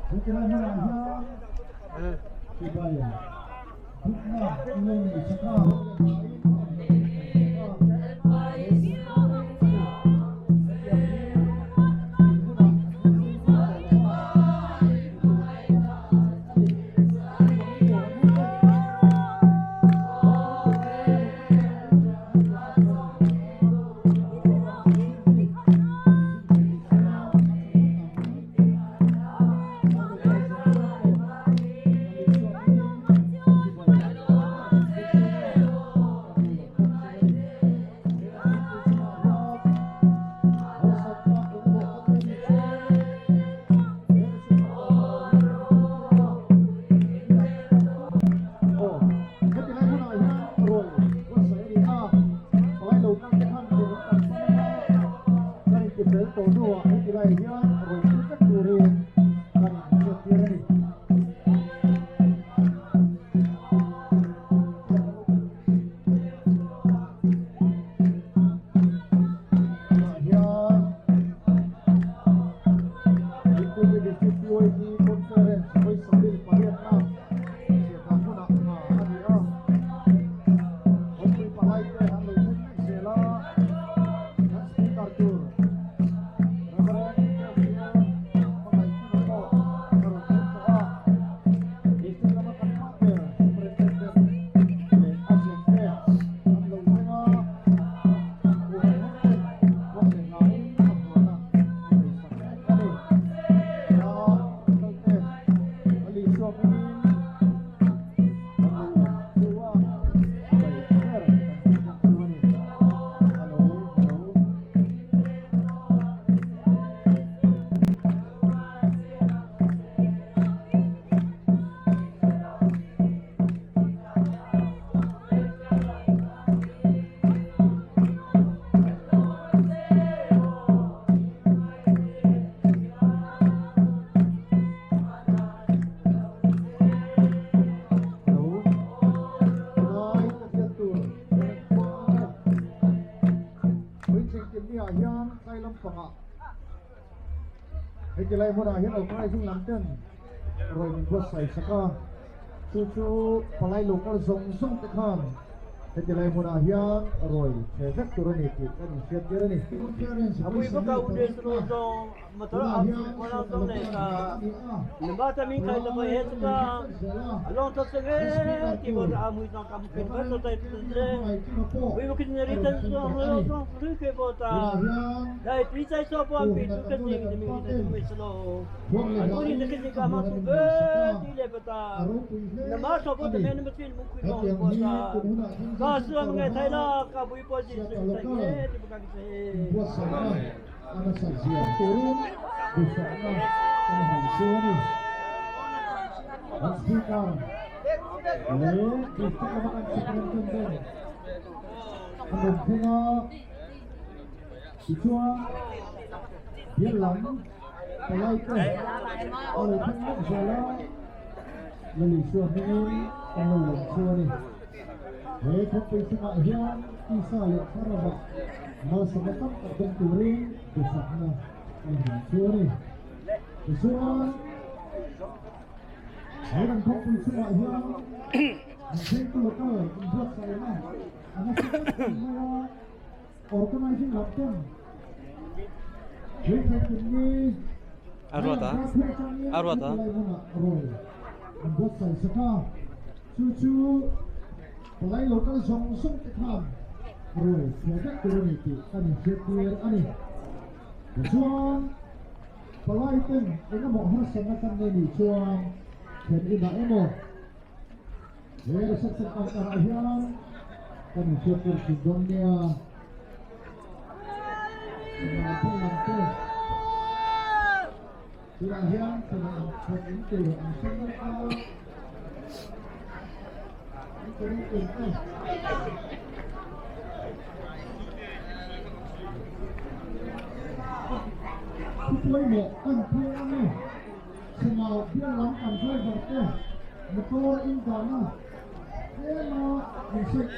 Hetilai hmunah hian chibai bukna an lo nei chak a. Hetilai hmunah hian organizing lam ten rawn in buatsaih sak a, chu chu palai local zawng zawng te khan hetilai hmunah hian rawi che vek tur a ni tih kan inhriat tir a ni. A nasat zia turin duhsakna kan han chu a ni. An speaker leh district lama kan superintendent an rawn thleng a, tichuan bial lam palai te a lo thleng mek zel a, Lalisua hmingin kan lo lawm chu a ni. He khawpui chungah hian tisa leh thlarauah malsawmna tam tak dawng turin duhsakna kan hlan chu a ni. Tichuan, he kan khawpui chungah hian Vengtu Local inbuatsaihna a nasa em em mai a, Organizing lam ten Vengthei A ruat a. An buatsaih sak a, chu chu palai lo kal zawng zawng te khan ruai chhuah vek tur a ni tih kan inhriat tir a ni. Tichuan, palai ten eng emaw harsatna kan nei nih chuan thlen inah emaw he reception counter ah hian kan inhriat tir thin dawn nia. Tunah lam te. Tunah hian chhan in tur an hre mek a, an chhan in tur te. Thu pawimawh kan phur ang e, Chhengau bial lam kan driver te motor in dahna tlema min hrilh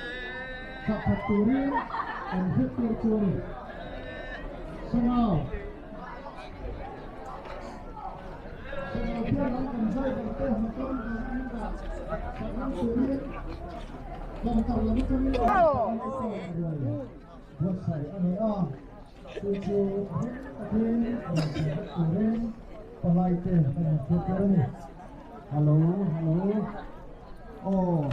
chah khat turin kan hre tir chu a ni. Chhengau. Driver te motor dahna hmunah sak turin counter lam atangin buatsaih a ni a, chu chu hlim takin rawn thlen vek turin palai te kan inhriat tur a ni. Hello, hello, aw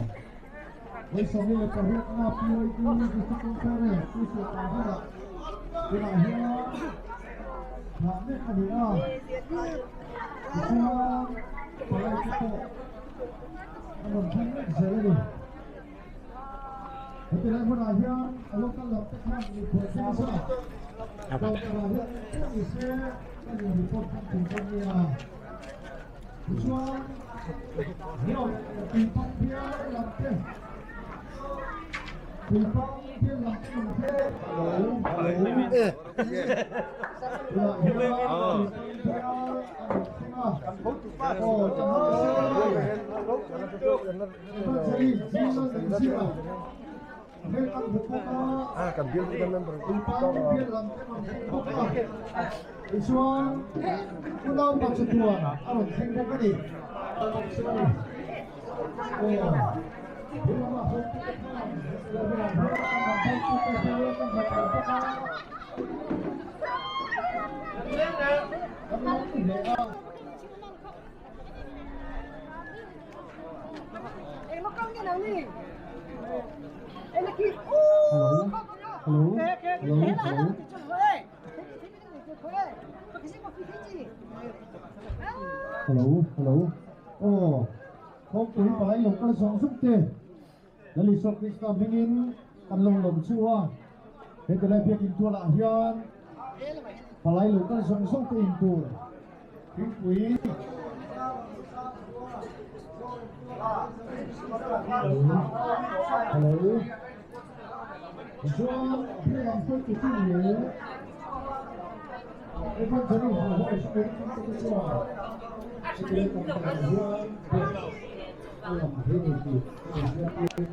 28 na PYD District Conference Tuesday hunah tunah hian thlah mek a ni a, tichuan palai te pawh a rawn thleng mek zel a ni. Heti lai hmunah hian a local lam te khan mipui thil sa counter ah hian engpawh ni se kan in report hman thei dawn nia. Tichuan hlawh tuipang bial lam te tuipang bial lam te rawn thleng lo lo tunah hian tuipang bial a rawn thleng a aw kan han Tichuan unau pa chu tuan a rawn thleng bawk a ni. Hello, hello, hello, hello. Hello, hello. Aw, khawmpui palai lo kal zawng zawng te. Lal Isua Krista hmingin kan lo lawm chu a. Heti lai biakin tualah hian palai lo kal zawng zawng te in tur. Thingpui. Hello. Tichuan thil ang sawi tu chu leh Evangelist leh Holy Spirit te chuan heti kan tan hian a lang thei a ni tih a inhriattir.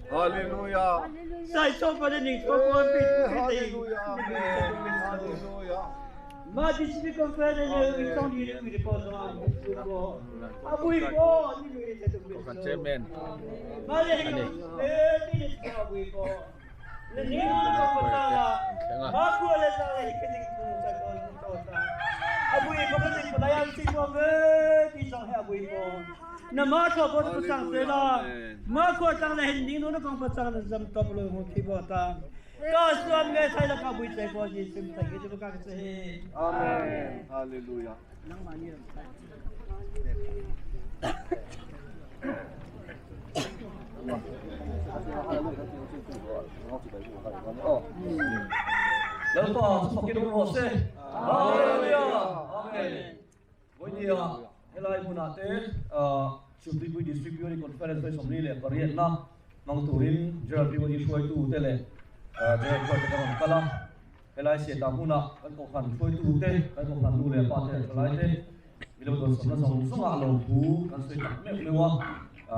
Hallelujah. Kohhran Chairman a ni. Thleng a. Amen. Hallelujah. Lalpa chu fakin awm rawh se. Hallelujah. Amen. Vawinia helai hmunah te Chhimtuipui District Building Conference vawi 48 na hmang turin General BOD hruaitu te leh General Hruaite kan rawn kal a. Helai siata hmunah kan kohhran hruaitu te, kan kohhran nu leh pa te leh thalai te Milo dawnsawmna zawng zawngah lo thu kan sawi tak meuh meuh a,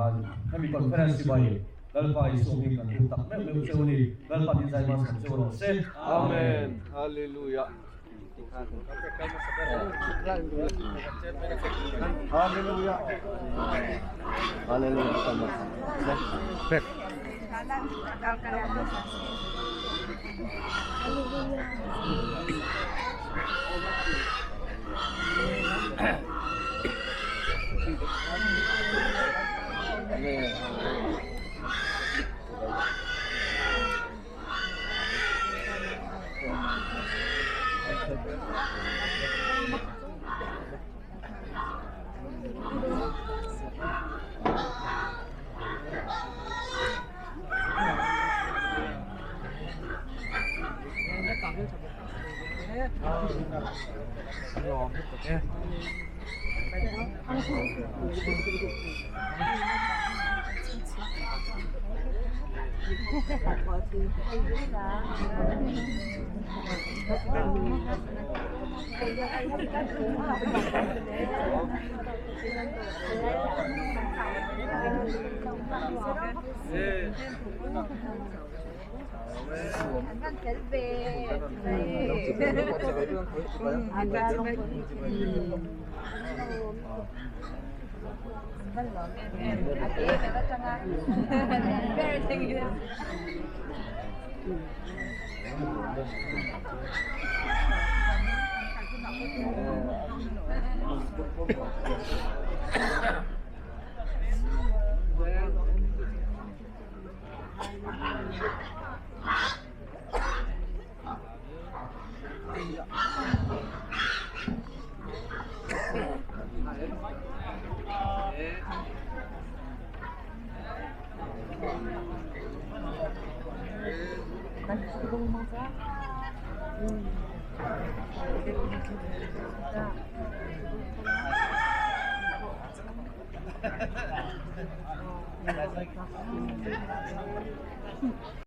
hemi conference hi bai Lalpa Isua hming kan tum tak meuh meuh cheu a ni. Lalpa din zai hma sawm cheu rawh se. Amen. Hallelujah. Hallelujah. Hallelujah.